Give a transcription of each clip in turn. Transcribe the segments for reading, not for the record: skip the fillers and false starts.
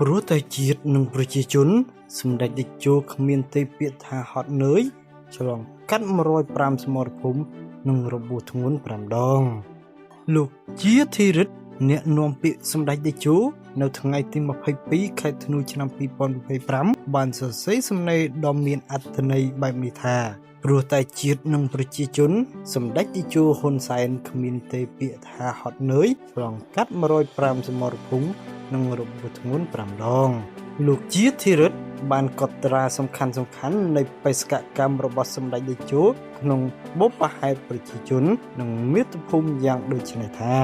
ព្រោះតែជាតិនិងប្រជាជន សម្ដេចតេជោគ្មានទេពាក្យថាហត់នឿយឆ្លងកាត់105សមរភូមិនិងរបួសធ្ងន់5ដងលោកជាធីរិទ្ធអ្នកនាំពាក្យសម្ដេចតេជោនៅថ្ងៃទី22ខែធ្នូឆ្នាំ2025បានសរសេរសំណេរដ៏មានអត្ថន័យបែបនេះថាព្រោះតែជាតិនិងប្រជាជនសម្ដេចតេជោហ៊ុនសែនគ្មានទេពាក្យថាហត់នឿយឆ្លងកាត់105សមរភូមិនិងរបួសធ្ងន់5ដងលោកជាធីរិទ្ធបានកត់ត្រាសំខាន់ៗនៃបេសកកម្មរបស់សម្ដេចតេជោក្នុងបុព្វហេតុប្រជាជននិងមាតុភូមិយ៉ាងដូចនេះថា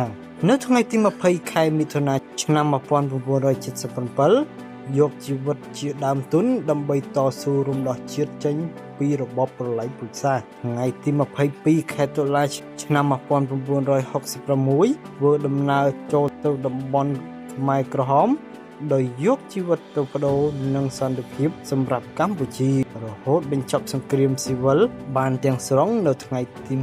នៅថ្ងៃទី20ខែមិថុនាឆ្នាំ1977យកជីវិតជាដើមទុនដើម្បីតស៊ូរំដោះជាតិចេញពីរបបប្រល័យពូជសាសន៍ថ្ងៃទី22ខែតុលាឆ្នាំ1966ធ្វើដំណើរចូលទៅតំបន់ខ្មែរក្រហមដោយយកជីវិតទៅប្ដូរនឹងសន្តិភាពសម្រាប់កម្ពុជារហូតបញ្ចប់សង្គ្រាមស៊ីវិលបានទាំងស្រុងនៅថ្ងៃទី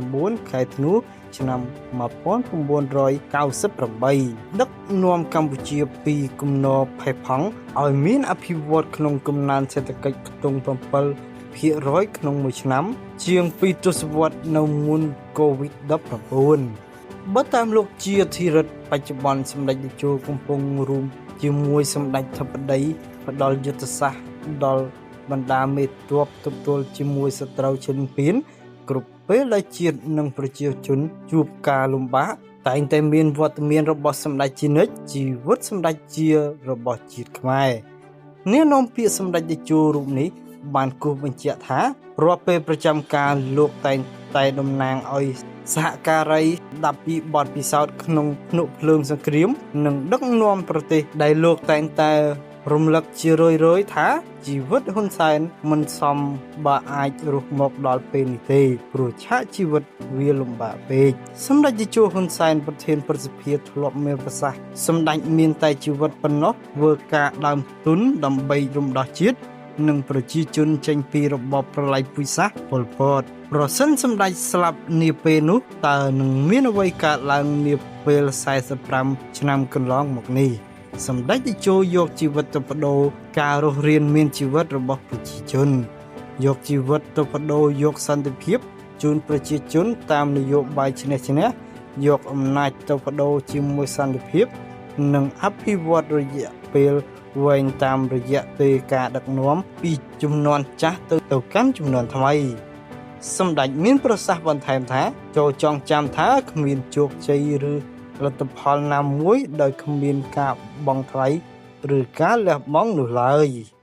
29ខែធ្នូឆ្នាំ1998ដឹកនាំកម្ពុជាពីគំនរផេះផង់ឲ្យមានអភិវឌ្ឍក្នុងកំណើនសេដ្ឋកិច្ចខ្ទង់7%ក្នុងមួយឆ្នាំជាង2ទសវត្សរ៍នៅមុនកូវីដ-19បើតាមលោកជាធីរិទ្ធបច្ចុប្បន្នសម្ដេចតេជោកំពុងរួមជាមួយសម្ដេចធិបតីផ្ដល់យុទ្ធសាស្ត្រដល់បណ្ដាមេទ័ពទប់ទល់ជាមួយសត្រូវឈ្លានពានគ្រប់ពេលដែលជាតិនិងប្រជាជនជួបការលំបាកតែងតែមានវត្តមានរបស់សម្ដេចជានិច្ចជីវិតសម្ដេចជារបស់ជាតិខ្មែរអ្នកនាំពាក្យសម្ដេចតេជោរូបនេះបានគូសបញ្ជាក់ថារាល់ពេលប្រចាំការលោកតែងតែតំណាងឲ្យសហការីស្ដាប់ពីបទពិសោធន៍ក្នុងភ្នក់ភ្លើងសង្គ្រាមនិងដឹកនាំប្រទេសដែលលោកតែងតែរំលឹកជារឿយៗថាជីវិតហ៊ុនសែនមិនសមបើអាចរស់មកដល់ពេលនេះទេព្រោះឆាកជីវិតវាលំបាកពេកសម្ដេចតេជោហ៊ុនសែនប្រធានព្រឹទ្ធសភាធ្លាប់មានប្រសាសន៍សម្ដេចមានតែជីវិតប៉ុណ្ណោះធ្វើការដើមទុនដើម្បីរំដោះជាតិនិងប្រជាជនចេញពីរបបប្រល័យពូជសាសន៍ប៉ុលពតប្រសិនសម្ដេចស្លាប់នាពេលនោះតើនឹងមានអ្វីកើតឡើងនាពេល45ឆ្នាំកន្លងមកនេះសម្ដេចតេជោយកជីវិតទៅប្ដូរការរស់រានមានជីវិតរបស់ប្រជាជនយកជីវិតទៅប្ដូរយកសន្តិភាពជូនប្រជាជនតាមនយោបាយឈ្នះយកអំណាចទៅប្ដូរជាមួយសន្តិភាពនិងអភិវឌ្ឍរយៈពេលវែងតាមរយៈពេលការដឹកនាំពីជំនាន់ចាស់ទៅកាន់ជំនាន់ថ្មីសម្ដេចមានប្រសាសន៍បន្ថែមថាចូលចងចាំថាគ្មានជោគជ័យឬលទ្ធផលណាមួយដោយគ្មានការបង់ថ្លៃឬការលះបង់នោះឡើយ។